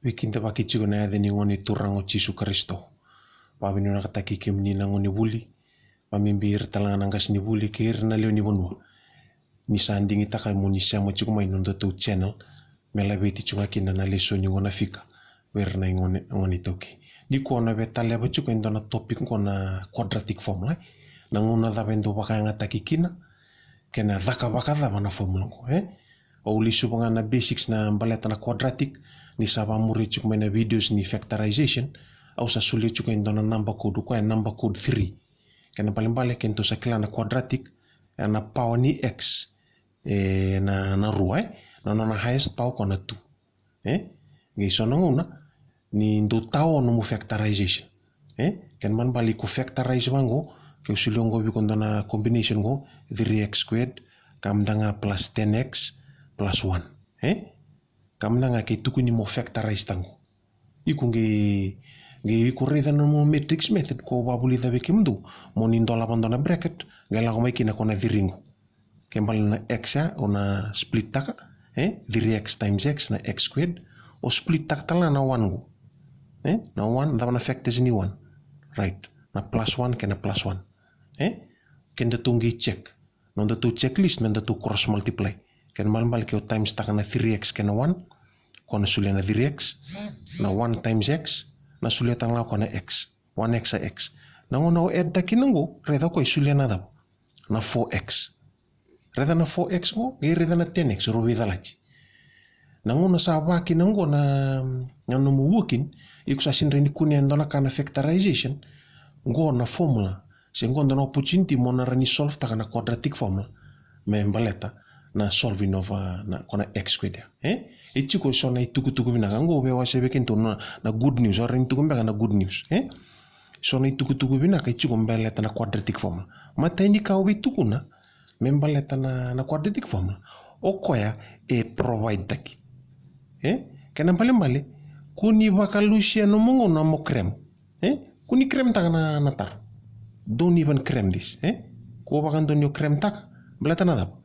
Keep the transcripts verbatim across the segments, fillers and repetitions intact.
Veikidavaki tiko na yaca ni Gone Turaga o Jisu Karisito. Vakavinavinakataki kemuni na gonevuli, vakabibi ira tale ga na qasenivuli kei ira na lewe ni vanua, ni sa digitaka mo ni sema tiko mai na nodatou channel me laveti tiko ga kina na lesoni qo na fika vei ira na gone, gone iTaukei. Nikua na veitaleva tiko e dua na topic qo na quadratic formula, e? Na gauna cava e dau vakayagataki kina, kei na caka vakacava na formula qo, e? Au lesuva ga na basics na baleta na quadratic, ni sa vakamuri tiko mai na videos ni factorization, au sa solia tiko e dua na number code, o koya e number code three. Kena ibalebale keitou sa kila na quadratic, e na power ni x, e na, na rua, e? Na nona highest power ko na two. E? Qai so na gauna, ni dau tao nomu factorization. E? Kena ibalebale iko factorize vaqo, ke u solia qo vei iko dua na combination qo, three x squared, ka mada ga plus ten x plus one. E? Ka mada ga ke tukuni mo factorize-taka qo. Iko qai, qai iko raica na nomu matrix method ko vakavulica vei kemudou, mo ni dolava dua na bracket, qai lako mai kina ko na three qo. Ke bale na x ya, o na split-taka, e? Three x times x na x squared, o split-taka tale ga na one qo. E? Na one, cava na factors ni one? Right. Na plus one kei na plus one. E? Kedatou qai check. Nodatou checklist, medatou cross multiply. Kena ibalebale ke o times-taka na three x kei na one, ko na solia na three x, na one times x, na solia tale ga ko na x. One x a x. Na gauna o add-taka kina qo, raica o koya e solia na cava? Na four x. Raica na four x qo, qai raica na ten x, rau veicalati. Na gauna sa va kina qo na, na nomu working, iko sa sega ni rawa ni kunea e dua na ka na factorization, qo na formula, se qo dua na opportunity mo na rawa ni solve-taka na quadratic formula me baleta na solving of, uh, na, ko na x squared ya. E? E tiko e so na itukutuku vinaka, qo veiwasei vei kedatou na, na good news, au rawa ni tukuna beka na good news. E? So na itukutuku vinaka e tiko me baleta na quadratic formula. Matai ni ka au via tukuna me baleta na, na quadratic formula, o koya e provide-taki. E? Kena ibalebale, kua ni vakalusia nomu gauna mo cram. E? Kua ni cram-taka na, na taro. Don't even cram this. E? Kua vakadua ni o cram-taka. Baleta na cava?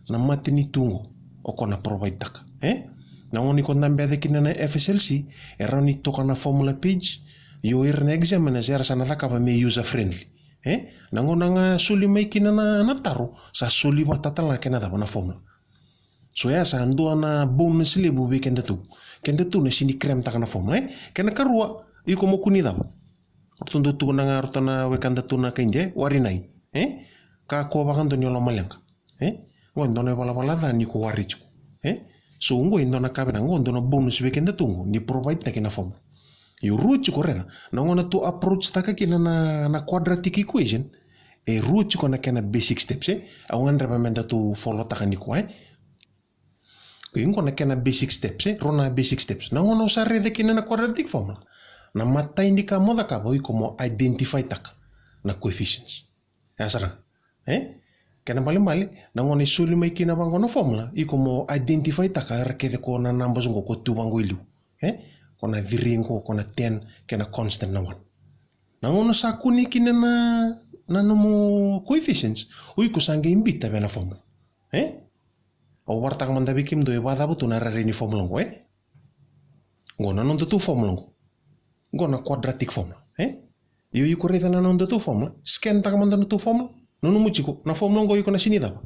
Na matanitu qo, o koya na provide-taka. E? Na gauna iko dabe yaco kina na F S L C, e rawa ni toka na formula page, io ira na examiners era sa na cakava me user friendly. E? Na gauna ga soli mai kina na, na taro, sa soli vata tale ga kei na cava? Na formula. So ya sa dua na bonus levu vei kedatou. Kedatou na sega ni cram-taka na formula, e? Kena ikarua, iko mo kua ni cava? Ratou dau tukuna ga ratou na wekadatou na kai Idia, e? Worry nai, e? Kakua vakadua ni o lomaleqa. E? Qo e dua na ivalavala ca ni ko worry tiko. E? So qo e dua na ka vinaka, qo dua na bonus vei kedatou qo, ni provide-taki na formula. Io rua tiko, raica. Na gauna tou approach-taka kina na, na quadratic equation, e rua tiko na kena basic steps, e? Au gadreva medatou follow-taka nikua, e? Qo na kena basic steps, e? Rua na basic steps. Na gauna o sa raica kina na quadratic formula, na matai ni ka mo cakava, o iko mo identify-taka na coefficients. Ya sara. E? Kena ibalebale, na gauna e soli mai kina vaqo na formula, iko mo identify-taka era kece ko na numbers qo ko tu vaqo i liu. E? Ko na three qo, ko na ten, kei na constant na one. Na gauna sa kune kina na, na nomu coefficients, o iko sa qai biuta vei na formula. E? Au vakaraitaka mada vei kemudou e vakacava tu na rairai ni formula qo, e? Qo na nodatou formula qo. Qo na quadratic formula, e? Io iko raica na nodatou formula, scan-taka mada nodatou formula. Nanuma tiko, na formula qo iko na sega ni cava?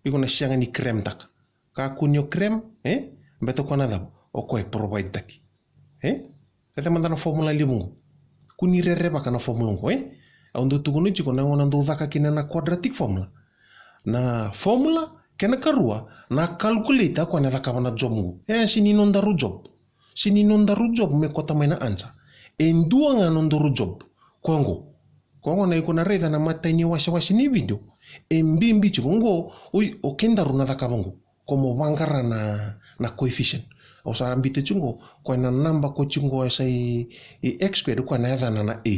Iko na sega ni cram-taka. Kakua ni o cram, e? Baleta o koya na cava? O koya e provide-taki. E? Raica mada na formula levu qo. Kua ni rerevaka na formula qo, e? Au dau tukuna tiko na gauna dau caka kina na quadratic formula, na formula, kena ikarua, na calculator, o koya na cakava na job qo. E sega ni nodaru job. Sega ni nodaru job me kauta mai na answer. E dua ga nodaru job. Koya qo. Koya qo na iko na raica na matai ni wasewase ni video. E bibi tiko qo, oi, o kedaru na cakava qo. Ko mo vaqara na, na coefficient. Au sa biuta tiko qo, koya na naba ko tiko qo e sa i, i x squared, koya na yacana na a.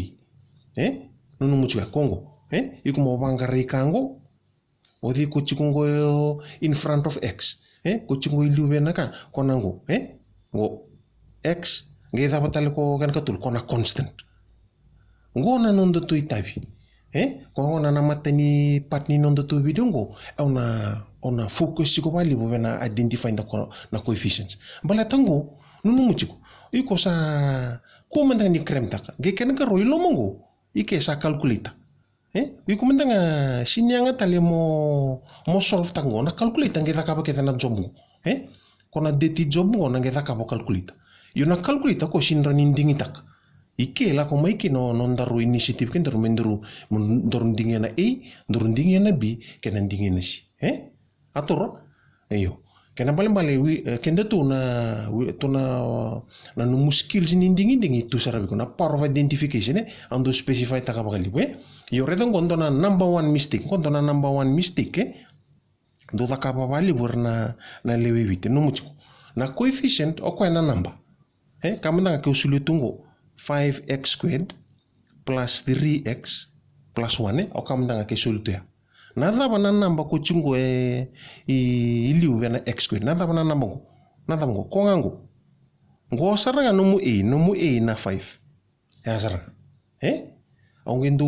E? Nanuma tiko ya, ko qo. E? Iko mo vaqara i ka qo. O cei ko tiko qo in front of x? E? Ko tiko qo i liu vei na ka, ko na qo. E? Qo x, qai cava tale ko kena ikatolu, ko na constant. Qo na nodatou itavi. E? Ko qo na, na matai ni part ni nodatou video qo, au na, au na focus tiko vakalevu vei na identify-taka na coefficients. Baleta qo, nanuma tiko, Iko sa kua mada ga ni cram taka. Qai kena ikarua, i loma qo, i ke sa calculator. E? Iko mada ga sini yaga tale mo, mo solve taka qo. Na calculator qai cakava kece na job qo. E? Ko na dirty job qo na qai cakava o calculator. Io na calculator ko sini rawa ni digitaka. I ke lako mai kina o nodaru initiative kedaru me daru, mo daru digia na A, daru digia na B, kei na digia na C. E? A toro? Io. Kena ibalebale, wi-, e, keda tu na, wi-, tu na, na nomu skills ni digidigi tu sara vei iko na power of identification, e? Au dau specify taka vakalevu, e? Io, raica qo dua na number one mistake. Qo dua na number one mistake, e? Dau cakava vakalevu era na, na lewe i Viti. Nomu tiko. Na coefficient, o koya na naba. E, ka mada ga keu solia tu qo, five x squared plus three x plus one, e? O ka mada ga keu solia tu ya. Na cava na naba ko tiko qo e, i, i liu vei na x squared? Na cava na naba qo? Na cava qo? Ko ga qo. Qo sara ga nomu A, nomu A na five. Ya sara ga. E? Au qai dau,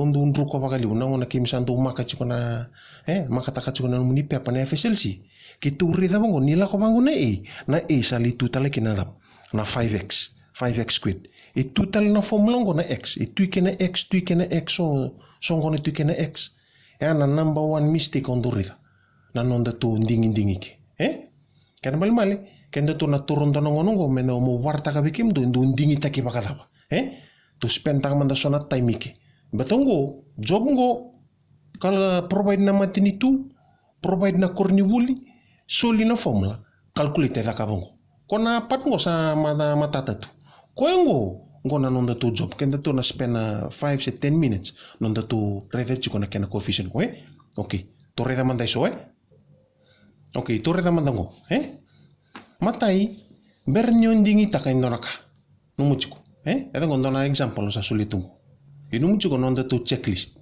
au dau druka vakalevu, na gauna keimami sa dau maka tiko na, e, makataka tiko na nomuni pepa na F S L C. Keitou raica vaqo, ni lako vaqo na A, na A sa lai tu tale kina na cava? Na five x, five x squared. E tu tale na formula qo na x, e tu i ke na x, tu i ke na x, so, so qo na tu i ke na x. E a na number one mistake au dau raica. Na nodatou digidigi ke. E? Kena ibalebale, kedatou na taura dua na gauna qo, me na mo vakaraitaka vei kemudou, dou digitaki vakacava. E? Tou spend taka mada so na time i ke. Baleta qo, job qo, ka provide na matanitu, provide na koronivuli, soli na formula, calculate e cakava qo. Ko na part qo sa mata, matata tu. Koya qo, qo na nodatou job. Kedatou na spend na five se ten minutes, nodatou raica tiko na kena coefficient qo, e? Okay. Tou raica mada e so, e? Okay, tou raica mada qo, e? Matai, bera ni o digitaka e dua na ka. Nomu tiko, e? E caka qo dua na example au sa solia tu qo. E nomu tiko nodatou checklist.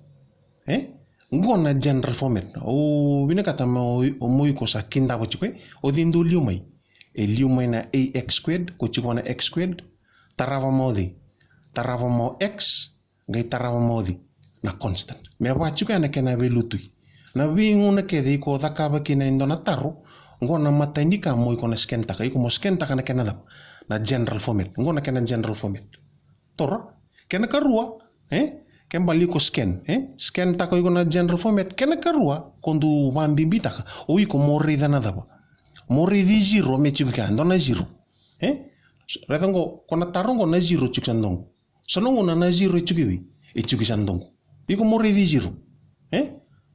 E? Qo na general format. Au vinakata mo, mo iko sa kidava tiko, e? O cei dou liu mai? E liu mai na A X squared, ko tiko na X squared. Tarava mai o cei? Tarava mai o X, qai tarava mai o cei? Na constant. Me va tiko ya na kena veilutui. Na veigauna kece iko cakava kina e dua na taro, qo na matai ni ka mo iko na scan taka, iko mo scan taka na kena cava? Na general format. Qo na kena general format. Toro. Kena karua, e? Ke bale iko scan, e? Scan taka iko na general format. Kena karua, ko dou vabibitaka. O iko mo raica na cava? Mo raici zero me tiko kea, dua na zero. E? Raica qo, ko na taro qo na zero tiko sa dua qo. So na gauna na zero e tiko i vei? E tiko i sa dua qo. Iko mo raici zero. E?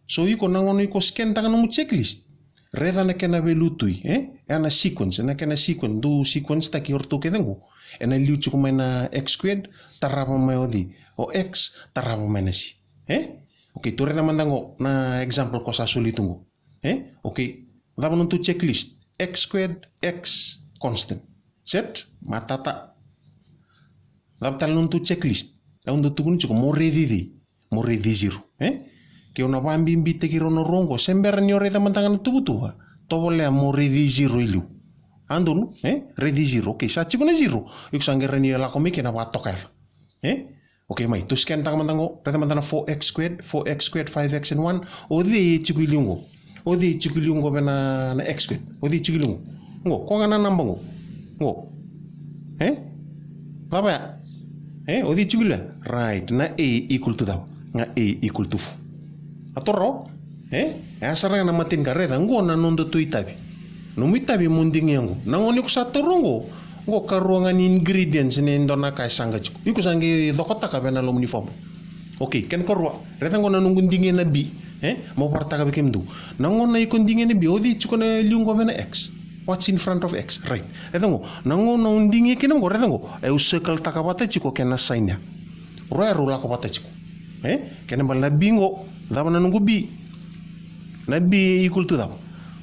So iko na gauna iko scan taka nomu checklist. Raica na kena veilutui, e? E na sequence, na kena sequence, dou sequence taki o ratou kece qo. E na liu tiko mai na X squared, tarava mai o cei? O X, tarava mai na C. E? Okay, tou raica mada qo na example ko sa soli tu qo. E? Okay. Cava nodatou checklist? X squared, X constant. Set? Matata. Cava tale nodatou checklist? Au dau tukuna tiko mo raici cei? Mo raici zero. E? Keu na vabibitaki rau na rua qo, se bera ni o raica mada ga na tuvatuva, tovolea mo raici zero i liu. A donu, e? Raici zero. Okay, sa tiko na zero. Iko sa qai rawa ni lako mai kina vatoka yaca. E? Okay, mai, tou scan taka mada qo, raica mada na four X squared, four X squared, five X and one. O cei e tiko i liu qo? O cei e tiko i liu qo vei na, na X squared? O cei e tiko i liu qo? Qo, ko ga na naba qo. Qo. E? Cava ya? E? O cei e tiko i liu ya? Right, na A equal to cava? Na A equal to four. A toro? E? E a sara ga na matai ni ka, raica, qo na nodatou itavi. Nomu itavi mo digia qo. Na gauna iko sa taura qo, qo karua ga ni ingredients ni dua na ka e saqa tiko. Iko sa qai cokotaka vei na loma ni formula. Okay, kena karua. Raica qo na noqu digia na B. E? Mo vakaraitaka vei kemudou. Na gauna iko digia na B, o cei tiko na liu qo vei na X? What's in front of X? Right. Raica qo. Na gauna o digia kina qo, raica qo. E, au circle taka vata tiko kena sign ya. Rua ya rau lako vata tiko. E? Kena bale na B qo, cava na noqu B? Na B e equal to cava?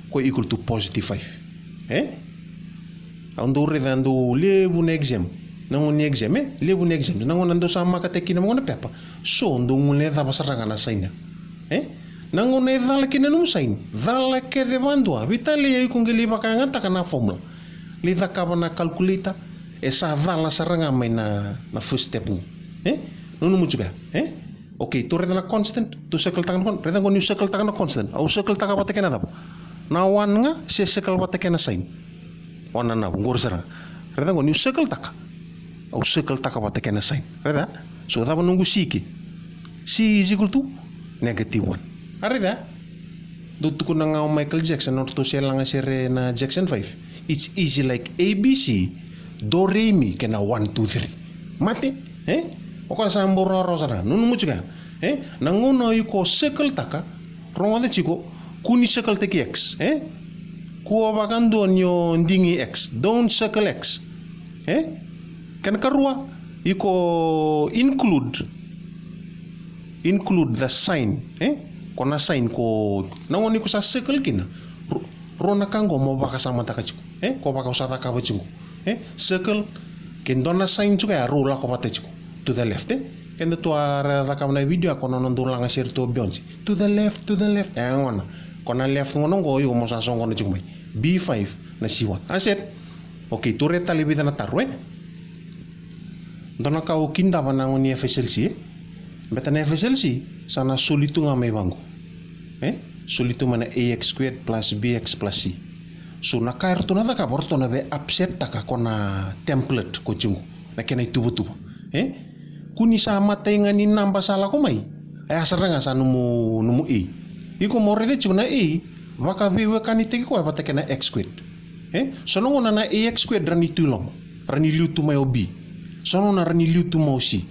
Ko equal to positive five. E? Au dau raica dau levu na exam. Na gauna ni exam, e? Levu na exam. Na gauna dau sa makataki kina vaqo na pepa. So dau guilecava sara ga na sign ya. E? Na gauna e cala kina nomu sign. Cala kece vadua. Veitalai iko qai lai vakayagataka na formula. Lai cakava na calculator. E sa cala sara ga mai na, na first step qo. E? Nomu tiko ya. E? Okay, tou raica na constant, tou circle taka na constant, raica qo niu circle taka na constant, au circle taka vata kena cava? Na one ga, se circle vata kena sign. One na naba, qori sara ga. Raica qo, niu circle taka, au circle taka vata kei na sign. Raica? So cava noqu C ke? C is equal to negative one. A raica? Dou tukuna ga o Michael Jackson, o ratou se lagasere na Jackson five. It's easy like A B C, do re mi kei na one two three. Mate, e? O koya sa bau rawarawa sara. Nanuma tiko ya, e? Na gauna iko circle taka, rogoca tiko, kua ni circle taki X, e? Kua vakadua ni o digi X. Don't circle X, e? Kena karua, iko include, include the sign, e? Ko na sign ko, na gauna iko sa circle kina, ro-, rua na ka qo mo vakasamataka tiko, e? Ko vaka au sa cakava tiko, e? Circle, ke dua na sign tiko ya, rau lako vata tiko. To the left, e? Keda tu a ra cakava na video ya, ko na nona dau lagasere tu o Beyonce. To the left, to the left. E gona. Ko na left gona qo, io mo sa soqona tiko mai. B five na C one. A set. Okay, tou raica tale e vica na taro, e? Dua na ka au kidava na gauna ni F S L C, e? Beta na F S L C, sa na soli tu ga mai vaqo. E? Soli tu mai na A X squared plus B X plus C. So na ka eratou na cakava, eratou na vei upset taka ko na template ko tiko qo. Na kena ituvatuva. E? Kua ni sa matai ga ni naba sa lako mai. E a sara ga sa nomu, nomu A. Iko mo raica tiko na A, vakaveiwekanitaki koya vata kei na X squared. E? So na gauna na A X squared ra ni tu i loma. Ra ni liu tu mai o B. So na gauna ra ni liu tu mai o C.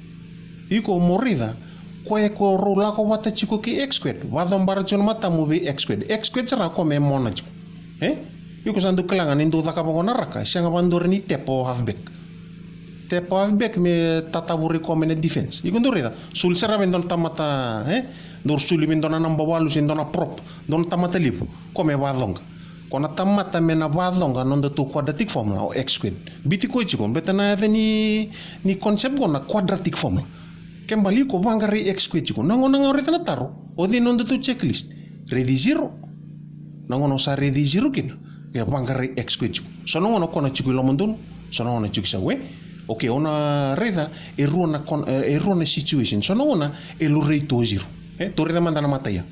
Iko mo raica, koya ko rau lako vata tiko kei X squared. Vacobara tiko na matamu vei X squared. X squared sara ko me mona tiko. E? Iko sa dau kila ga ni dau cakava qo na raka, sega vakadua ra ni tepa o halfback. Tepa o halfback me tatavura iko mai na defense. Iko dau raica, soli sara vei dua na tamata, e? Dau soli vei dua na naba walu se dua na prop, dua na tamata levu. Ko me vacoqa. Ko na tamata me na vacoqa nodatou quadratic formula o X squared. Biuti koya tiko, beta na yaca ni, ni concept qo na quadratic formula. Ke bale iko vaqarai X squared tiko. Na gauna ga o raica na taro, o cei nodatou checklist? Raici zero. Na gauna o sa raici zero kina, ke vaqarai X squared tiko. So na gauna ko na tiko i lomadonu, so na gauna tiko i sau, e? Okay, o na raica e rua na con-, e, e rua na situation. So na gauna e laurai tu o zero. E, tou raica mada na matai ya.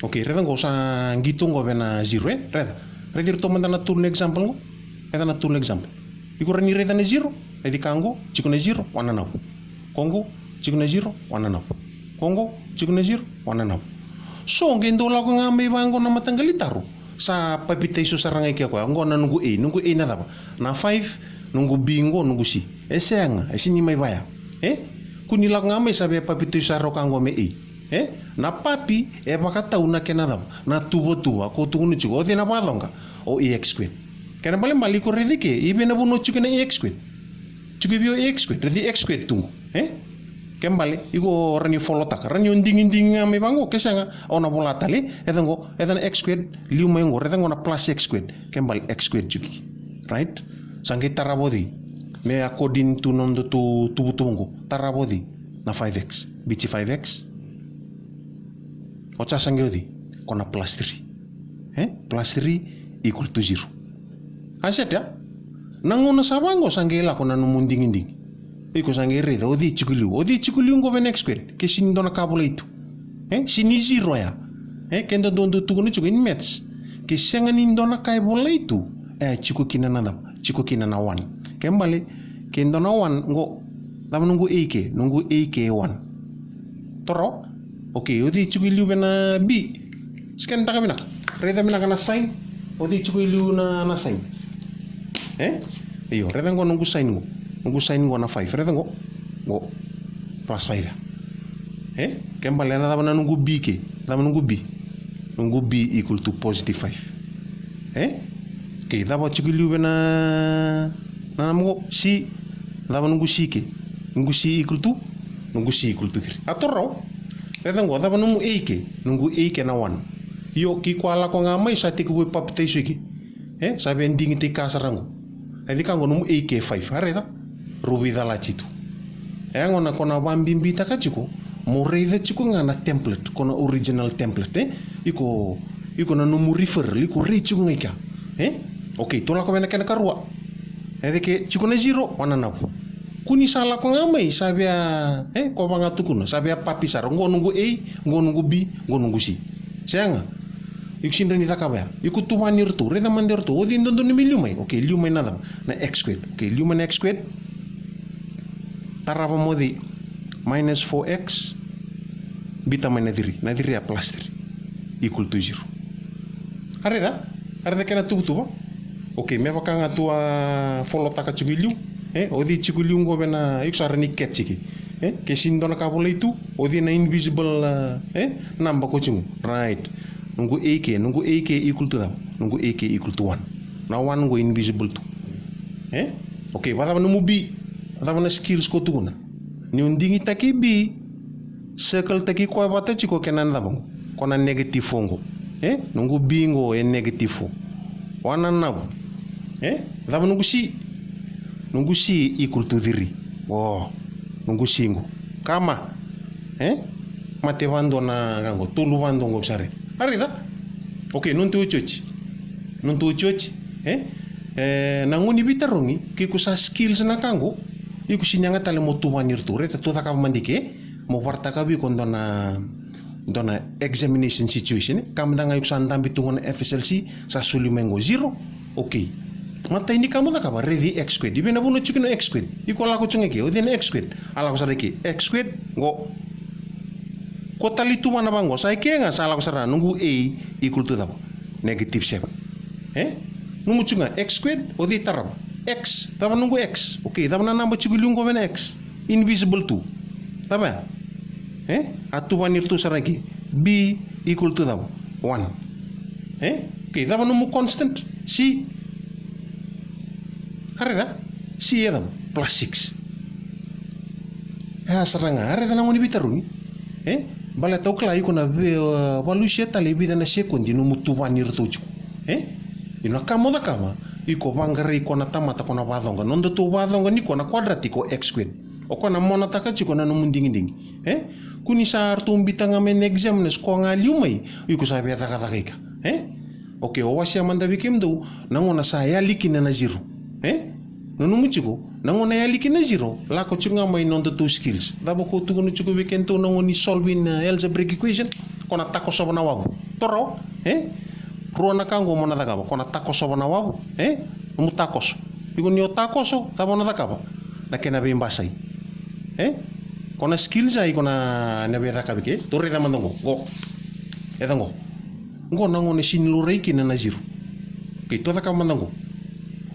Okay, raica qo sa qito qo vei na zero, e? Raica. Raici iratou mada na tolu na example qo. Raica na tolu na example. Iko ra ni raica na zero, raici ka qo, tiko na zero, wananavu. Ko qo, tiko na zero, wananavu. Ko qo, tiko na zero, wananavu. So, qai dau lako ga mai vaqo na mataqali taro. Sa papitaiso sara ga i ke koya. Qo na noqu A, noqu A na cava? Na five, noqu B qo, noqu C. E sega, e sega ni mai vaya. E? Kua ni lako ga mai sa via papitaiso sara o ka qo me A. E? Na papi e vakatau na kena cava? Na tuvatuva, ko tukuna tiko, o cei na vacoqa? O A X squared. Kena balebale iko raica i ke, i vei na vanua tiko na A X squared? Tiko i vei o A X squared, raici X squared tu qo, e? Ke bale, iko ra ni follow taka, ra ni o digidigi ga mai vaqo, ke sega, au na vola tale, e ca qo, e ca na X squared, liu mai qo, raica qo na plus X squared, ke bale X squared tiko i ke, right? Sa qai tarava o cei? Me according to nodatou tuvatuva qo, tarava o cei? Na five X, biuti five X. Oti sa qai o cei? Ko na plus three. E? Plus three equal to zero. A set ya? Na gauna sa vaqo sa qai lako na nomu digidigi. Iko sa qai raica, o cei tiko i liu? O cei tiko i liu qo vei na X squared? Ke sega ni dua na ka volai tu. E? Sega ni zero ya. E? Keda dau tukuna tiko in maths. Ke sega ni dua na ka e volai tu. E, tiko kina na cava? Tiko kina na one. Ke bale, ke dua na one, qo, cava noqu A ke? Noqu A ke one. Toro? Okay, o cei tiko i liu vei na B? Scan taka vinaka. Raica vinaka na sign. O cei tiko i liu na, na sign? E? Io, raica qo noqu sign qo. Noqu sign qo na five. Raica qo. Qo. Plus five ya. E? Ke bale na cava na noqu B ke? Cava noqu B? Noqu B equal to positive five. E? Okay, cava tiko i liu vei na, na noqu C? Cava noqu C ke? Noqu C equal to? Noqu C equal to three. A toro rawa. Raica qo, cava nomu A ke? Noqu A ke na one. Io, ke ko a lako ga mai sa tekivu papitaiso i ke. E? Sa via digitaki ka sara qo. Raici ka qo nomu A ke five. A raica? Rau veicalati tu. E gona ko na vabibitaka tiko, mo raica tiko ga na template, ko na original template, e? Iko, iko na nomu referral, iko rai tiko ga i kea. E? Okay, tou lako vei na kena karua. E cake tiko na zero, wananavu. Kua ni sa lako ga mai, sa via, e, ko vaka ga tukuna, sa via papi sara. Qo noqu A, qo noqu B, qo noqu C. Sega. Iko sega ni cakava ya. Iko tuvani iratou, raica mada iratou. O cei dodonu me liu mai? Okay, liu mai na cava? Na x squared. Okay, liu mai na x squared. Tarava mo cei? Minus four x. Bita mai na three. Na three ya plus three equal to zero. A raica? A raica kena tuvatuva? Okay, me vaka ga tou a follow-taka tiko i liu. E, o cei tiko i liu qo vei na, iko sa rawa ni catch-i ke. E, ke sega ni dua na ka volai tu, o cei na invisible, e, number ko tiko. Right. Noqu a ke, noqu a ke equal to cava? Noqu a ke equal to one. Na one qo invisible tu. E? Okay, vakacava nomu b? Cava na skills ko tukuna? Niu digitaki b, circle-taki koya vata tiko kei na cava qo? Ko na negative four qo. E? Noqu b qo e negative four. Wananavu. E? Cava noqu c? Noqu c equal to three. O, noqu c qo. Kama. E? Mate vadua na ka qo, tolu vadua qo sa raica. A raica? Okay, nodatou iotioti. Nodatou iotioti. E? E, na gauna ni veitarogi, ke iko sa skills na ka qo, iko sega ni yaga tale mo tuvani iratou. Raica, tou cakava mada i ke, mo vakaraitaka vei iko dua na, dua na examination situation, e? Ka mada ga iko sa dabe tu qo na F S L C, sa soli mai qo zero. Okay. Matai ni ka mo cakava, raici x squared. I vei na vanua tiko na x squared? Iko lako tiko ga i ke, o cei na x squared? A lako sara i ke, x squared, qo. Ko tali tu vana vaqo, sa i ke ga, sa lako sara, noqu a equal to cava? Negative seven. E? Nomu tiko ga, x squared, o cei tarava? X, cava noqu x? Okay, cava na naba tiko i liu qo vei na x? Invisible tu. Cava ya? E? A tuvani iratou sara i ke. B equal to cava? One. E? Okay, cava nomu constant? C. A raica? C e cava? Plus six. E a sara ga, a raica na gauna ni veitarogi. E? Baleta au kila iko na ve-, e, valusia tale e vica na sekodi nomu tuvani iratou tiko. E? Ia na ka mo cakava, iko vaqarai koya na tamata ko na vacoqa. Nodatou vacoqa ni ko na quadratic ko x squared. O koya na monataka tiko na nomu digidigi. E? Kua ni sa ratou bita ga mai na examiners, ko ga liu mai, iko sa via cakacaka i ke. E? Okay, au wasea mada vei kemudou na gauna sa yali kina na zero. E? Nanuma tiko, na gauna yali kina na zero, lako tiko ga mai nodatou skills. Cava ko tukuna tiko vei kedatou na gauna ni solving, e, algebraic equation? Ko na takosova na wavu. Toro, e? Rua na ka qo mo na cakava, ko na takosova na wavu, e? Nomu takoso. Iko ni o takoso, cava o na cakava? Na kena veibasai. E? Ko na skills ya iko na, na via cakava i ke. Tou raica mada qo, qo. Raica qo. Qo na gauna e sega ni laurai kina na zero. Okay, tou cakava mada qo.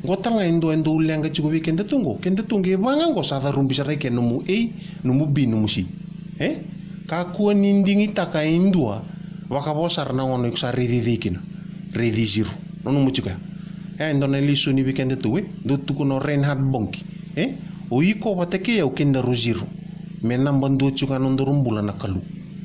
Qo tale ga e dua e dau leqa tiko vei kedatou qo. Kedatou qai vaka ga qo sa carubi sara i ke nomu a, nomu b, nomu c. E? Kakua ni digitaka e dua vakavo sara na gauna iko sa raici cei kina. Raici zero. Nanuma tiko ya. E dua na lesoni vei kedatou, e? Dau tukuna o Reinhard Bonnke. E? O iko vata kei au kedaru zero. Me naba dua tiko ga nodaru bula na Kalou.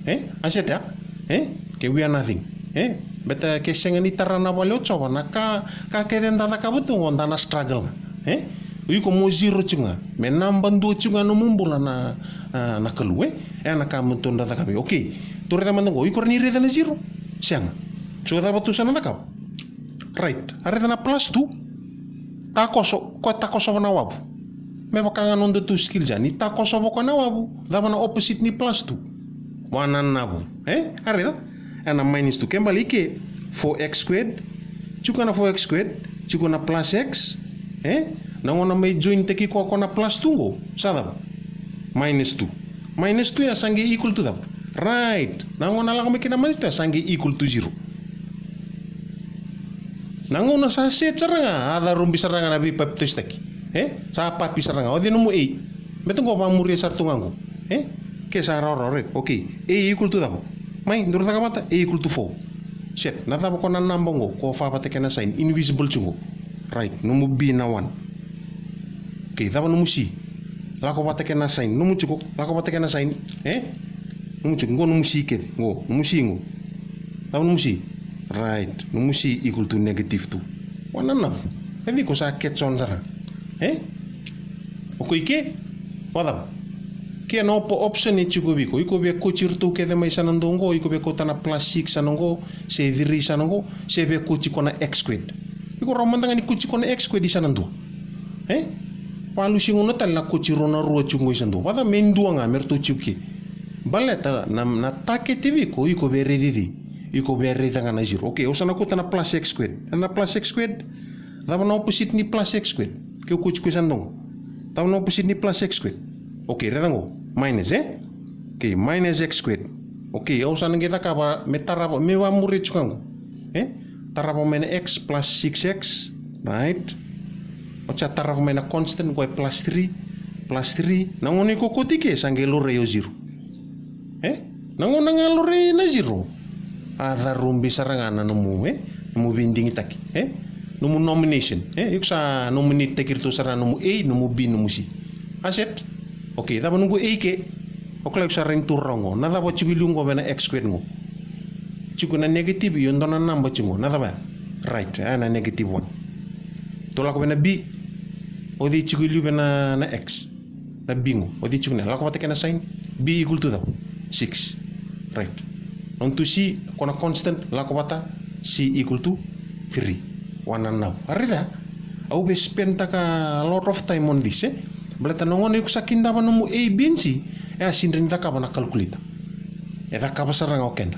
E? A seta ya? E? Ke we are nothing. E? Baleta ke sega ni tara na vale o Jiova, na ka, ka kece da cakava tu qo da na struggle ga. E? O iko mo zero tiko ga. Me naba dua tiko ga nomu bula na, a, na Kalou, e? E na ka mo tou da cakava. Okay. Tou raica mada qo, iko rawa ni raica na zero? Sega. So cava tou sa na cakava? Right. A raica na plus two. Takoso, ko takosova na wavu. Me vaka ga nodatou skills ya. Ni takosova ko na wavu. Cava na opposite ni plus two? Wananavu. E? A raica? E na minus two. Ke bale i ke, four x squared. Tiko na four x squared. Tiko na plus x. E? Na gauna mai join-taki koya ko na plus two qo. Sa cava? Minus two. Minus two ya sa qai equal to cava? Right. Na gauna lako mai kina minus two ya sa qai equal to zero. Na gauna sa set sara ga, a carubi sara ga na veipapitaisotaki. E? Sa papi sara ga. O cei nomu a? Baleta qo vamuria sara tu ga qo. E? Ke sa rawarawa, right? Okay. A equal to cava? Mai, daru caka vata, a equal to four. Set. Na cava ko na naba qo, ko fa vata kei na sign, invisible tiko qo. Right. Nomu b na one. Okay, cava nomu c? Lako vata kei na sign. Nomu tiko, lako vata kei na sign. E? Nomu tiko, qo nomu c kece. Qo, nomu c qo. Cava nomu c? Right. Nomu c equal to negative two. Wananavu. E cei ko sa catch on sara? E? O koya i ke? Vacava? Ke na op-, option e tiko vei iko. Iko via kauti iratou kece mai sa na dua qo, iko via kauta na plus six sa na qo, se three sa na qo, se via kauti ko na x squared. Iko rawa mada ga ni kauti ko na x squared i sa na dua. E? Valusi gauna tale na kauti rua na rua tiko qo i sa dua. Vacava me dua ga me ratou tiko ke? Baleta na, na target vei iko, iko via raici cei? Iko via raica ga na zero. Okay, au sa na kauta na plus x squared. Na plus x squared, cava na opposite ni plus x squared? Ke o kauti koya sa na dongo, cava na opposite ni plus x squared? Okay, raica qo, minus, e? Okay, minus x squared. Okay, au sa na qai cakava me tarava, me vakamuria tiko qo, e? Tarava mai na x plus six x, right? Oti sa tarava mai na constant qo e plus three, plus three. Na gauna iko kauti ke sa qai laurai o zero. E? Na gauna ga laurai na zero, a carubi sara ga na nomu, e? Nomu veidigitaki, e? Nomu nomination, e? Iko sa nominate taki iratou sara na nomu A, nomu B, nomu C. A set. Okay, cava noqu A ke? O kila iko sa rawa ni tu rawa qo. Na cava tiko i liu qo vei na x squared qo? Tiko na negative, io dua na naba tiko qo. Na cava ya? Right, e, na negative one. Tou lako vei na B. O cei tiko i liu vei na, na x? Na B qo. O cei tiko na, lako vata kei na sign. B equal to cava? Six. Right. Noda tu C, ko na constant, lako vata, C equal to three. One na nau. A raica, au via spend taka a lot of time on this, e? Baleta na gauna iko sa kidava nomu A, B and C, e a sega ni cakava na calculator. E cakava sara ga o keda.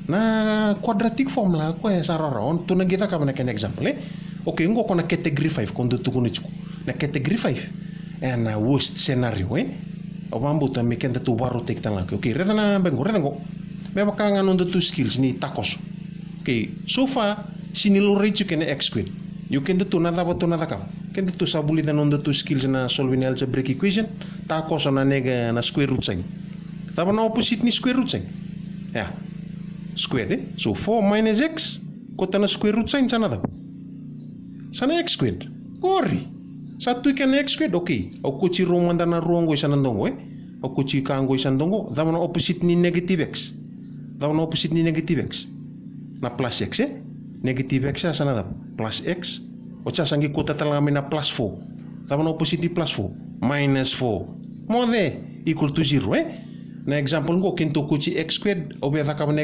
Na quadratic formula, koya e sa rawarawa, o tou na qai cakava na kena example, e? Okay, qo ko na category five, ko dou tukuna tiko. Na category five, e na worst scenario, e? Au vakabauta me keda tou vakarautaki tale ga. Okay, raica na beka qo, raica qo. Me vaka ga noda tu skills ni takoso. Okay, so far, sega ni laurai tiko na x squared. Io keda tu na cava tou na cakava? Keda tou sa vulica noda tu skills na solving algebraic equation, takoso na nega na square root sign. Cava na opposite ni square root sign? Ya. Squared, e? So four minus x, kauta na square root sign sa na cava? Sa na x squared. Qori. Sa tu i ke na x squared, okay. Au kauti rau mada na rua qo i sa na dongo, e? Au kauti ka qo i sa na dongo. Cava na opposite ni negative x? Cava na opposite ni negative x? Na plus x, e? Negative x ya sa na cava? Plus x. Oti sa sa qai kauta tale ga mai na plus four. Cava na opposite ni plus four? Minus four. Moce, equal to zero, e? Na example qo, keitou kauti x squared, au via cakava na